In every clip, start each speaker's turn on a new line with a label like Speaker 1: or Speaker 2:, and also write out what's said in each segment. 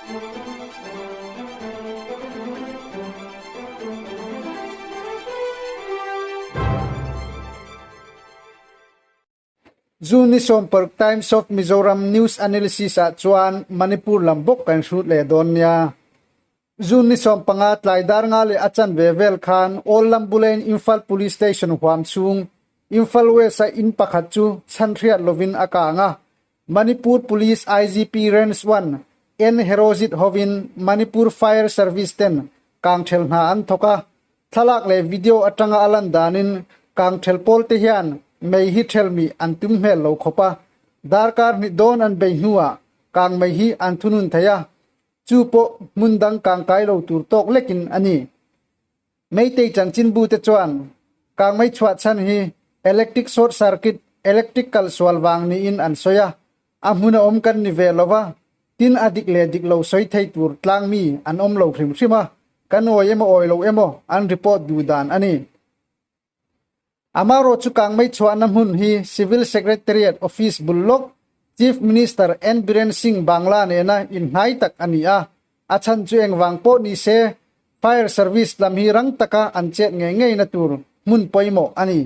Speaker 1: June ni 16 Times of Mizoram News Analysis ah chuan Manipur lam bawk kan hrut leh dawn nia. June ni 15 tlai dar nga leh a chanve vel khan Old Lambulen Imphal Police Station huam chhung Imphal West a in pakhat chu chhanhriat lovin a kang a. Manipur Police IGP Range 1 N Herojit hovin Manipur Fire Service ten kangthel hna an thawk a. Thlalak leh video atanga a lan danin kangthel pawl te hian mei hi thelmi an tum hmel lo khawp a. Darkar hnih dawn an bei hnuah kang mei hi an thunun thei a, chu pawh hmun dang kangkai lo tur tawk lekin a ni. Meitei chanchinbu te chuan kangmei chhuah chhan hi electric short circuit, electric kal sual vang niin an sawi a, a hmun a awm kan ni ve lo va, tin a dik leh dik lo sawi thei tur tlang mi an awm lo hrim hrim a, kan awi emaw awi lo emaw an report duh dan a ni. Amarawh chu kangmei chhuahna hmun hi Civil Secretariat Office bul lawk Chief Minister N Biren Singh Bangla nena inhnai tak a ni a, a chhan chu engvang pawh ni se Fire Service lam hi rang taka an chet ngei ngeina tur hmun pawimawh a ni.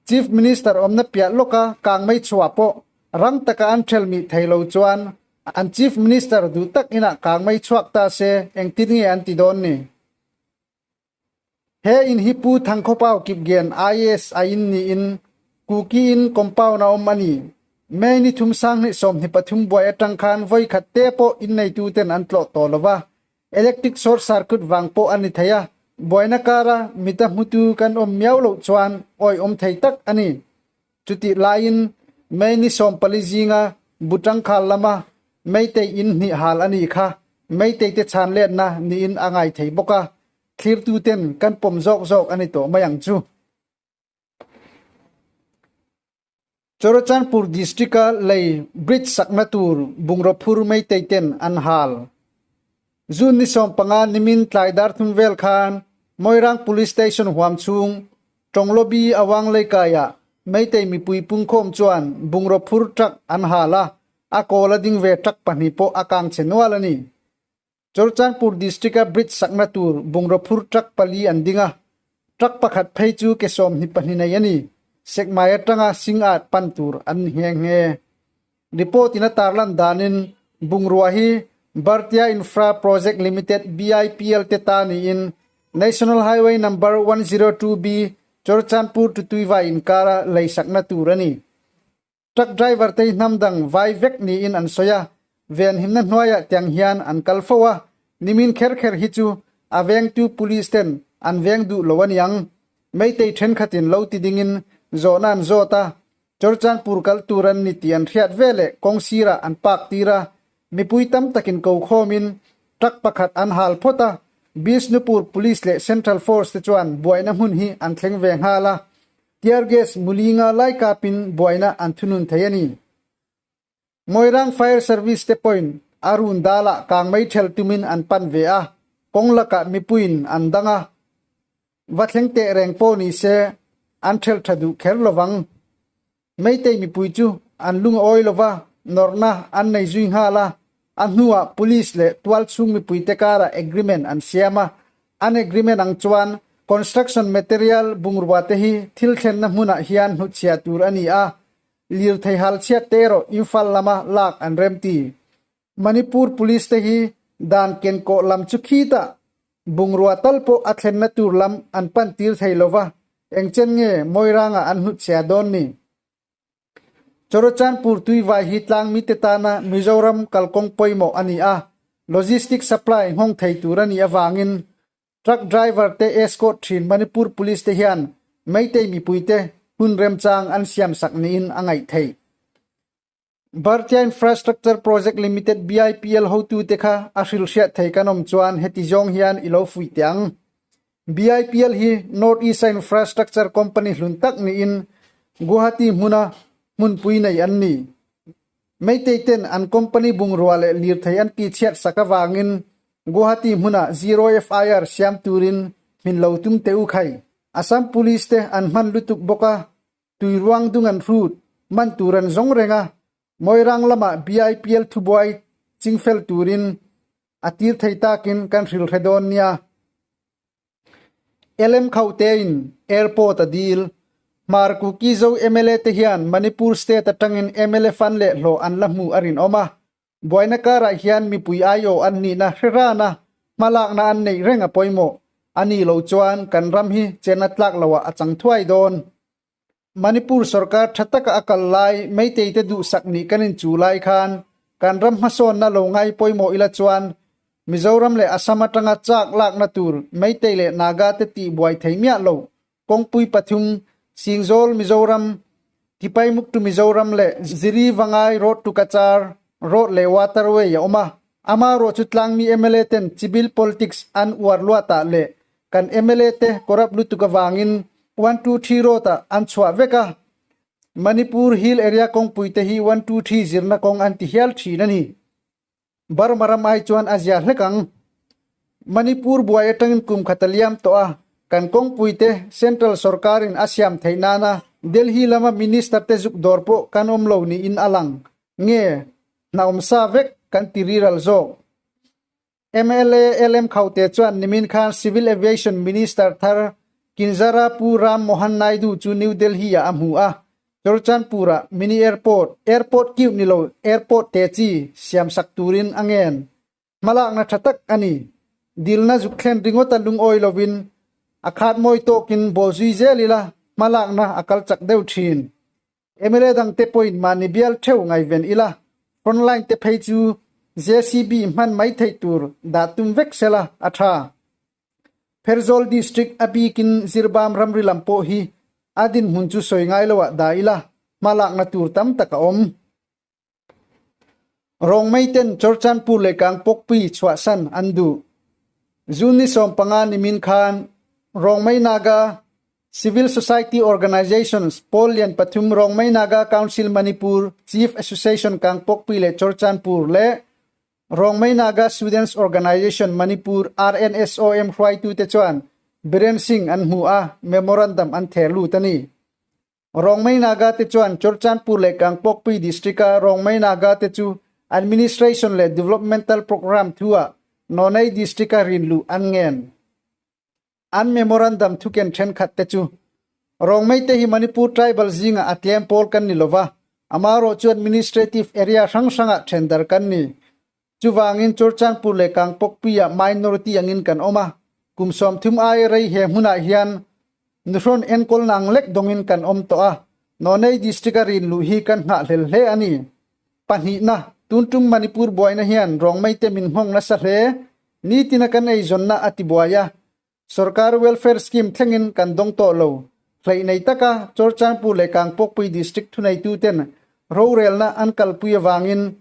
Speaker 1: Chief Minister awmna piah lawka kangmei chhuah pawh rang taka an thelmih thei lo chuan an Chief Minister duh tak inah kangmei chhuak ta se engtin nge an ti dawn ni? He in hi Pu Thangkhawpau Kipgen IAS a in niin Kuki in compound a awm a ni. May ni thum sanghnih 23 buai atang khan vawi khat te pawh inneitu ten an tlawh tawh lova, electric short circuit vang pawh a ni thei a, buaina kara mita hmutu kan awm miau loh chuan awi awm thei tak a ni. Chutih laiin May ni 14 zinga Butangkhal lama Meitei in hnih hal a nih kha Meitei te chhan letna niin a ngai thei bawk a, thlirtu ten kan pawm zawk zawk a ni tawh mai ang chu. Churachandpur District-a lei bridge sakna tur bungraw phur Meitei ten an hal. June ni 15 nimin tlai dar thum vel khan Moirang Police Station huam chhung Tawnglobi Awang Leikaiah Meitei mipui pungkhawm chuan bungraw phur truck an hal a, a kawl a ding ve truck pahnih pawh a kang che nual a ni. Churachandpur District-a bridge sakna tur bungraw phur truck pali an ding a, truck pakhat phei chu ke 22 nei a ni. Sekmai atanga Singat pan tur an ni nghe nghe. Report in a tarlan danin bungrua hi Bhartiya Infra Project Limited, BIPL, te ta niin National Highway Number 102B Churachandpur to Tuivai inkara leisakna tur a ni. Truck driver te hi hnam dang vai vek niin an sawi a, venhimna hnuaiah tiang hian an kal fo a, nimin kher kher hi chu a vengtu police ten an veng duh lo a niang. Meitei thenkhatin lo ti dingin zawhna an zawt a, Churachandpur kal tur an ni tih an hriat veleh kawng sirah an park tir a, mipui tam takin ko khawmin truck pakhat an hal phawt a, Bishnupur Police leh Central Force te chuan buaina hmun hi an thleng ve nghal a, tear gas mulinga lai kapin buaina an thunun thei a ni. Moirang Fire Service te pawhin a run dalah kangmei thel tumin an pan ve a, kawng lakah mipuiin an dang a, Va thleng teh reng pawh ni se an ṭhelh ṭha duh kher lovang. Meitei mipui chu an lung a awi lova, nawrhna an nei zui nghal a, a hnuah police leh tualchhung mipuite karah agreement an siam a, an agreement ang chuan construction material bungrua te hi thil thlenna hmunah hian hnutchhiah tur a ni a, lirthei hal chhiat te erawh Imphal lama lak an remti. Manipur Police te hi dan kenkawh lam chu khitah Bungrua tal pawh a thlenna tur lam an pan tir thei lo va, engchen nge Moiranga an hnutchhia dawn ni? Churachandpur tuivai hi tlangmite tana Mizoram kalkawng pawimawh a ni a, logistic supply nghawng thei tur a nih avangin truck driver te escort thin Manipur Police te hian Meitei mipuite hun remchang an siamsak niin a ngaih theih. Bhartiya Infrastructure Project Limited, BIPL, hotute kha a hrilhhriat thei kan awm chuan heti zawng hian i lo fuih teh ang. BIPL hi North East-a infrastructure company hlun tak niin Guwahati hmuna hmunpui nei an ni. Meitei ten an company bungrua leh lirthei an tihchhiat sak avangin Guwahati hmuna zero FIR siam turin hmin lo tum teh u khai. Assam Police te an hman lutuk bawk a, Tuiruang dung an hrut, man tur an zawng reng a, Moirang lamah BIPL thubuai chingfel turin A tir thei takin kan hrilh hre dawn nia. LM Khaute-in airport a dil. Hmar Kuki Zo mla te hian Manipur state atangin mla fund leh hlawh an la hmuh a rinawm a. Buaina karah hian mipui aiawh an nihna hre ran a, hmalakna an neih reng a pawimawh. A nih loh chuan kan ram hi chen a tlak loah a chang thuai dawn. Manipur sorkar tha taka a kal lai Meitei te duhsak nih kan inchu lai khan kan ram hmasawnna lo ngai pawimawh ila chuan Mizoram leh Assam atanga chak lakna tur Meitei leh Naga te tihbuai thei miah lo kawngpui pathum Singzawl Mizoram, Tipaimuk to Mizoram leh Ziri Vangai Road to Cachar Road leh Waterway a awm a. Amaherawh chu tlangmi mla ten civil politics an uar luatah leh Kan mla te corrupt lutuk avangin 123 road ah an chhuah vek a, Manipur hill area kawngpui te hi 123 zirna kawng an ti hial thin a ni. Burma ram ai chuan a zia hlek ang. Manipur buai atangin kum khat a liam tawh a, kan kawngpui te central sorkarin a siam theih nana Delhi lama minister te zuk dawr pawh kan awm lo niin a lang. Nge, hna awmsa vek kan ti riral zawk. Mla LM Khaute chuan nimin khan Civil Aviation Minister thar Kinjara Pu Ram Mohan Naidu chu New Delhi-ah a hmu a, Churachandpur-ah mini airport, airport kiuh ni lo airport te chi siamsak turin a ngen. Hmalakna tha tak a ni. Dilna zuk thlen ringawta lungawi lovin a khat mawi tawkin bawl zui zel ila hmalakna a kal chak deuh thin. Mla dangte pawhin mahni bial theuh ngaihven ila, frontline te phei chu JCB hman mai theih tur dah tum vek sela a tha. Pherzawl District a bikin Zirbam ramri lam pawh hi a dinhmun chu sawi ngai loah dah ila, hmalakna tur tam tak a awm. Rongmei ten Churchandpur leh Kangpokpui chhuahsan an duh. June ni 15 nimin khan Rongmei Naga Civil Society Organizations pawl lian pathum Rongmei Naga Council Manipur Chief Association Kangpokpui leh Churchandpur le Rongmei Naga Students Organization Manipur RNSOM hruaitute chuan Biren Singh an hmu a, memorandum an theh lut a ni. Rongmei Naga te chuan Churchandpur leh Kangpokpui District-a Rongmei Naga te chu Administration leh Developmental Programme thu-ah Nonei District-a rinluh an ngen. An memorandum thuken thenkhat te chu Rongmei te hi Manipur tribal zingah a tlem pawl kan ni lova, amaherawh chu administrative area hrang hrangah thendar kan ni. Chuvangin Churchandpur leh Kangpokpui-ah minority angin kan awm a, kum 30 aia rei he hmunah hian nuhrawn enkawlna ang lek dawngin kan awm tawh a, Nonei District-a rin luh hi kan nghahhlel hle a ni. Pahnihna, tuntum Manipur buaina hian Rongmei te min nghawng nasa hle, nitina kan eizawnna a tibuai a, Sorkar welfare scheme thlengin kan dawng tawh lo. Hleih nei taka Churchandpur leh Kangpokpui District thuneituten rorelna an kalpui avangin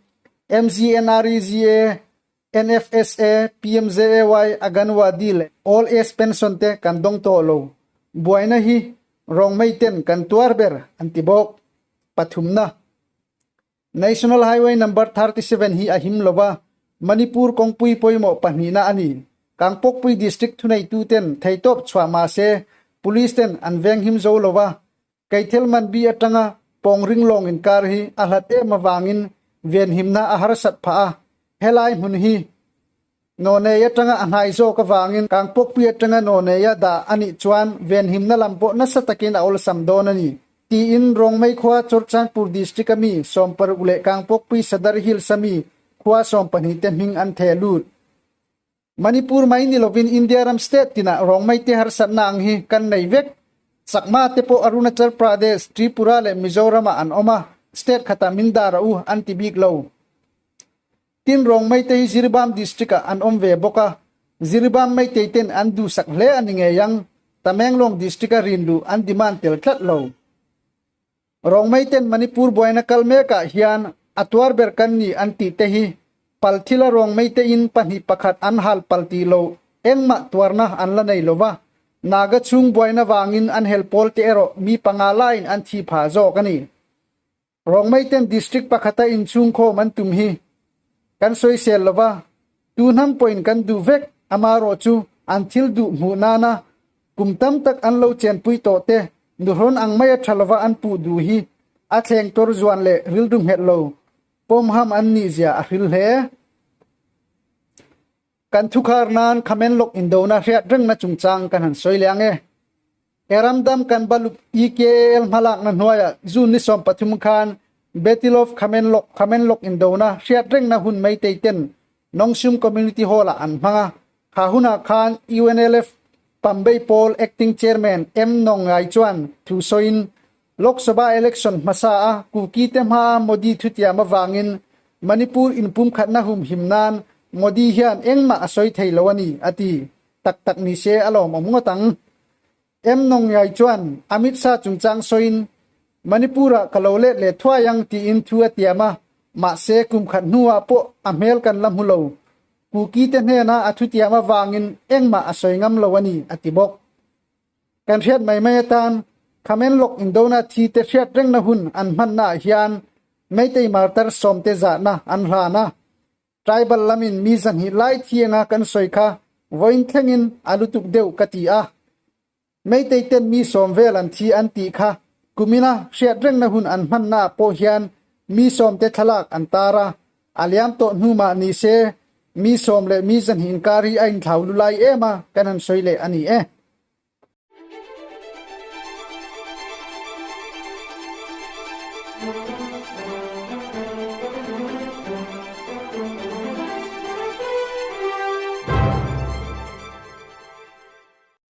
Speaker 1: MGNREGA, NFSA, PMJAY, Aganwadi leh Old Age Pension te kan dawng tawh lo. Buaina hi Rongmei ten kan tuar ber an ti bawk. Pathumna. National Highway Number 37 hi a him lova, Manipur kawngpui pawimawh pahnihna a ni. Kangpokpui District thuneituten theitawp chhuah mahse Police ten an venghim zo lova, Keithel Manbi atanga Pawngring lawng inkar hi a hlat em avangin venhimna a harsat phah a, helai hmun hi Nonei atanga a hnai zawk avangin Kangpokpui atanga Noneia dah a nih chuan venhimna lam pawh nasa takin a awlsam dawn a ni, tiin Rongmei khua Churchandpur District-a mi 60 leh Kangpokpui Sadar Hills-a mi khua 12 te hming an theh lut. Manipur mai ni lovin India ram state tinah Rongmei te harsatna ang hi kan nei vek. Chakma te pawh Arunachal Pradesh, Tripura leh Mizoram-ah an awm a, state khatah min dar a u an ti bik lo. Tin Rongmei te hi Jiribam District ah an awm ve bawk a, Jiribam Meitei ten an duhsak hle a ni ngei ang, Tamenglong District a rin luh an demand tel tlat lo. Rongmei ten Manipur buaina kal mek ah hian a tuar ber kan ni an tih te hi palthila Rongmei te in pahnih pakhat an hal pal tih lo engmah tuarna an la nei lova, Naga chhung buaina vangin an hel pawl te erawh mi panga laiin an thi phah zawk a ni. Rongmeiten District pakhata inchhungkhawm an tum hi kan sawisel lova, tu hnam pawhin kan duh vek, amaherawh chu an thil duh hmuh nana kum tam tak an lo chenpui tawh te nuhrawn ang maia tha lova an puh duh hi a thleng tawr zuan leh rilru nghet lo pawmham an nih zia a hril hle. Kan thukhar nan Khamen Lok indona hriat rengna chungchang kan han sawi leh ang e. He ramdam kan balup EKAL hmalakna hnuaiah June ni 13 khan Battle of Khamen Lok, Khamen Lok indona hriat rengna hun Meitei ten Nongshum Community Hall-ah an hmang a. Kha hunah khan UNLF Pambei Pawl Acting Chairman M Nongngai chuan thu sawiin Lok Sabha election hmasa a Kuki te hmaa Modi thutiam avangin Manipur inpumkhatna humhim nan Modi hian engmah a sawi thei lo a ni, a ti. Tak tak ni se a lawmawm ngawt ang. M Nongyai chuan Amit Shah chungchang sawiin Manipur-ah ka lo let leh thuai ang tiin thu a tiam a, mahse kum khat hnuah pawh a hmel kan la hmu lo. Kuki te hnena a thutiam avangin engmah a sawi ngam lo a ni, a ti bawk. Kan hriat mai mai atan Khamen Lok Indona thi te hriat rengna hun an hmannaah hian Meitei martar sawmte zahna an hlan a. Tribal lamin mi zahnih lai thianga kan sawi kha vawiin thlengin a lutuk deuh ka ti a. Meitei ten mi sawm vel an thi an tih kha kumina hriat rengna hun an hmannaah pawh hian mi sawmte thlalak an tar a. A liam tawh hnu mah ni se, mi sawm leh mi zahnih inkar hi a inthlau lu lai em a, kan han sawi leh a ni e.